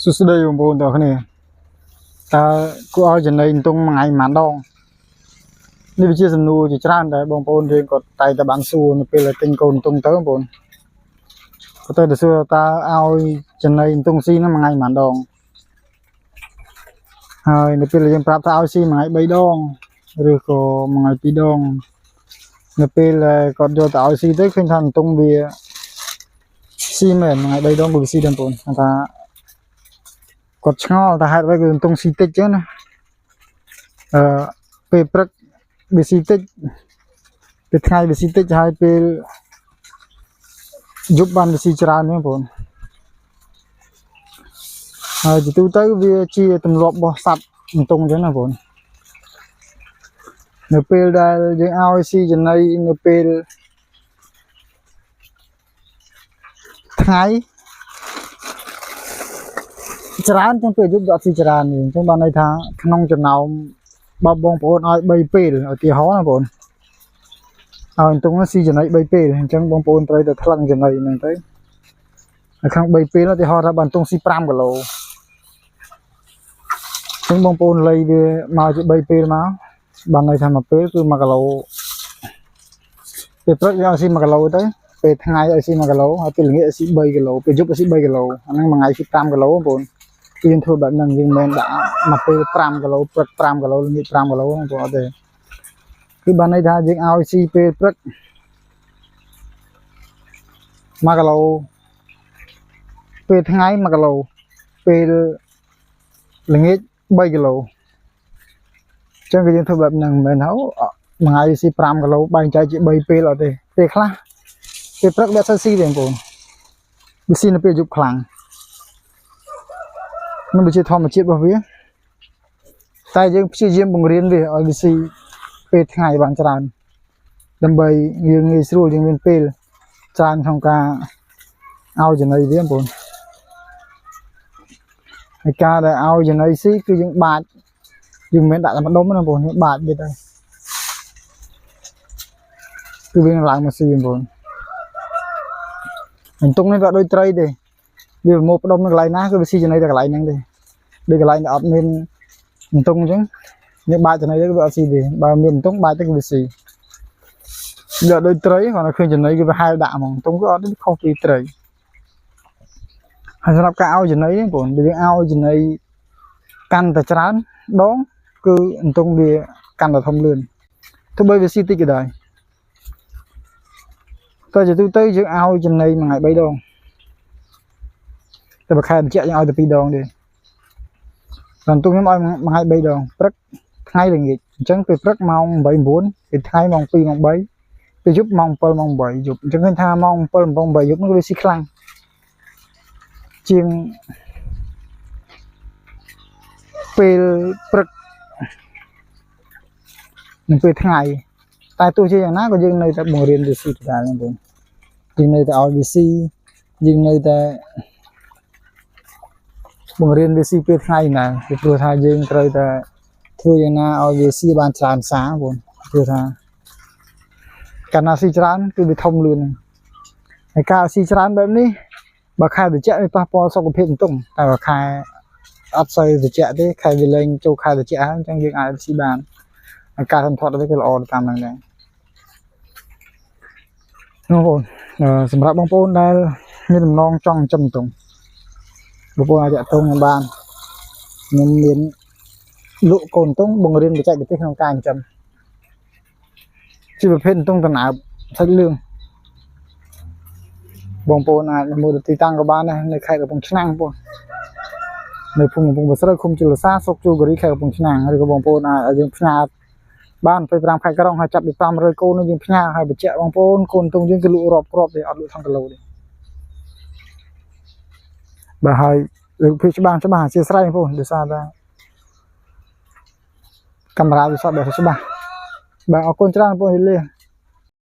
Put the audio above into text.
សួស្តីបងប្អូនទាំងអស់គ្នាតើគួរឲ្យចំណីអន្ទង់មួយថ្ងៃប៉ុន្មានដងនេះវាជាសំណួរជាច្រើនដែលបងប្អូនយើងក៏តែងតែបានសួរនៅពេលដែលទិញកូនអន្ទង់ទៅបងប្អូនក៏ទៅតែសួរតើឲ្យចំណីអន្ទង់ស៊ីហ្នឹងមួយថ្ងៃប៉ុន្មានដងហើយនៅពេលដែលយើងប្រាប់ថាឲ្យស៊ីមួយថ្ងៃ3ដងឬក៏មួយថ្ងៃ2ដងនៅពេលដែលគាត់យកទៅឲ្យស៊ីទៅឃើញថាអន្ទង់វាស៊ីមែនមួយថ្ងៃ3ដងក៏វាស៊ីដែរបងប្អូនថា គាត់ឆ្ងល់ថាហេតុអ្វីគឺអន្ទង់ស៊ីតិចចឹងណាអឺពេលព្រឹកវាស៊ីតិចពេលថ្ងៃវាស៊ីតិចហើយពេលយប់បានវាស៊ីច្រើនចឹងបងប្អូនហើយជាទូទៅវាជាទម្លាប់របស់សត្វអន្ទង់ចឹងណាបងប្អូននៅពេលដែលយើងឲ្យស៊ីចំណីនៅពេលថ្ងៃច្រើនជាងពេលយប់វាអត់ស៊ីច្រើនទេអញ្ចឹងបានន័យថាក្នុងចំណោមបើបងប្អូនឲ្យ3ពេលឧទាហរណ៍ណាបងប្អូន ឲ្យអន្ទង់ស៊ីចំណី3ពេលអញ្ចឹងបងប្អូនត្រូវតែថ្លឹងចំណីហ្នឹងទៅនៅក្នុង3ពេលឧទាហរណ៍ថាបើអន្ទង់ស៊ី5គីឡូអញ្ចឹងបងប្អូនលៃវាមកជា3ពេលមកបានន័យថាមួយពេលគឺ1គីឡូពេលព្រឹកយើងឲ្យស៊ី1គីឡូទៅពេលថ្ងៃឲ្យស៊ី1គីឡូហើយពេលល្ងាចឲ្យស៊ី3គីឡូពេលយប់ឲ្យស៊ី3គីឡូអាហ្នឹងមួយថ្ងៃស៊ី5គីឡូបងប្អូនគឺយើងធ្វើបែបហ្នឹងយើងមិនមែនដាក់មួយពេល5គីឡូព្រឹក5គីឡូល្ងាច5គីឡូបងប្អូនអត់ទេគឺបានន័យថាយើងឲ្យស៊ីពេលព្រឹក1គីឡូពេលថ្ងៃ1គីឡូពេលល្ងាច3គីឡូអញ្ចឹងគឺយើងធ្វើបែបហ្នឹងមិនមែនថាអូមួយថ្ងៃស៊ី5គីឡូបែងចែកជា3ពេលអត់ទេពេលខ្លះពេលព្រឹកវាអត់សូវស៊ីទេបងប្អូនវាស៊ីនៅពេលយប់ខ្លាំងនឹងវាជាធម្មជាតិរបស់វាតែយើងព្យាយាមបង្រៀនវាឲ្យវាស៊ីពេលថ្ងៃបានច្រើនដើម្បីយើងងាយស្រួលយើងមានពេលច្រើនក្នុងការឲ្យចំណីវាបងប្អូនហើយការដែលឲ្យចំណីស៊ីគឺយើងបាចយើងមិនមែនដាក់តែម្ដុំណាបងប្អូនយើងបាចវាទៅគឺវានឹងឡើងមកស៊ីបងប្អូនអន្ទង់នេះវាអត់ដូចត្រីទេវាប្រមូលផ្ដុំនៅកន្លែងណាគឺវាស៊ីចំណីតែកន្លែងហ្នឹងទេដូចកន្លែងដែលអត់មានអន្ទង់អញ្ចឹងយើងបាចចំណីទៅគឺវាអត់ស៊ីទេបើមានអន្ទង់បាចទៅគឺវាស៊ីវាអត់ដូចត្រីគ្រាន់តែឃើញចំណីគឺវាហែលដាក់ហ្មងអន្ទង់គឺអត់ទេខុសពីត្រីហើយសម្រាប់ការឲ្យចំណីនេះបងប្អូនបើយើងឲ្យចំណីកាន់តែច្រើនដងគឺអន្ទង់វាកាន់តែធំលឿនទោះបីវាស៊ីតិចក៏ដោយតែជាទូទៅយើងឲ្យចំណីមួយថ្ងៃ3ដងតែបើខែត្រជាក់យើងឲ្យតែ2ដងទេតែអន្ទង់ខ្ញុំឲ្យមួយថ្ងៃ3ដងព្រឹកថ្ងៃល្ងាចអញ្ចឹងពេលព្រឹកម៉ោង8 9ពេលថ្ងៃម៉ោង2ម៉ោង3ពេលយប់ម៉ោង7ម៉ោង8យប់អញ្ចឹងឃើញថាម៉ោង7ម៉ោង8យប់នោះវាស៊ីខ្លាំងជាងពេលព្រឹកនិងពេលថ្ងៃតែទោះជាយ៉ាងណាក៏យើងនៅតែបង្រៀនវាស៊ីដដែលហ្នឹងបងយើងនៅតែឲ្យវាស៊ីយើងនៅតែបង្រៀនវាស៊ីពេលថ្ងៃណាពីព្រោះថាយើងត្រូវតែធ្វើយ៉ាងណាឲ្យវាស៊ីបានច្រើនសារបងព្រោះថាកាលណាស៊ីច្រើនគឺវាធំលឿនហ្នឹងហើយការស៊ីច្រើនបែបនេះបើខែត្រជាក់វាប៉ះពាល់សុខភាពអន្ទង់តែបើខែអត់សូវត្រជាក់ទេខែវាលែងចូលខែត្រជាក់ហើយអញ្ចឹងយើងអាចស៊ីបានហើយការសម្ធាត់វាគឺល្អទៅតាមហ្នឹងដែរបងប្អូនសម្រាប់បងប្អូនដែលមានបំណងចង់ចិញ្ចឹមអន្ទង់បងប្អូនអាចតាក់ទងខ្ញុំបានខ្ញុំមានលក់កូនអន្ទង់បង្រៀនបច្ចេកទេសក្នុងការចិញ្ចឹមជាប្រភេទអន្ទង់តំណើបសាច់លឿងបងប្អូនអាចមកមើលទីតាំងក៏បានដែរនៅខេត្តកំពង់ឆ្នាំងបងនៅភូមិកំពង់បស្រូវឃុំជលសាស្រុកជួគិរីខេត្តកំពង់ឆ្នាំងឬក៏បងប្អូនអាចឲ្យយើងផ្ញើបាន25ខេត្តក្រុងហើយចាប់ពី500កូននោះយើងផ្ញើឲ្យបញ្ជាក់បងប្អូនកូនអន្ទង់យើងគឺលក់រាប់គ្រាប់ទេអត់លក់ថងគីឡូទេបាទហើយរូបភាពច្បាស់ច្បាស់អធិស្ឋានបងប្អូនដោយសារតែកាមេរ៉ាវាសតបែបច្បាស់បាទអរគុណច្រើនបងប្អូនលា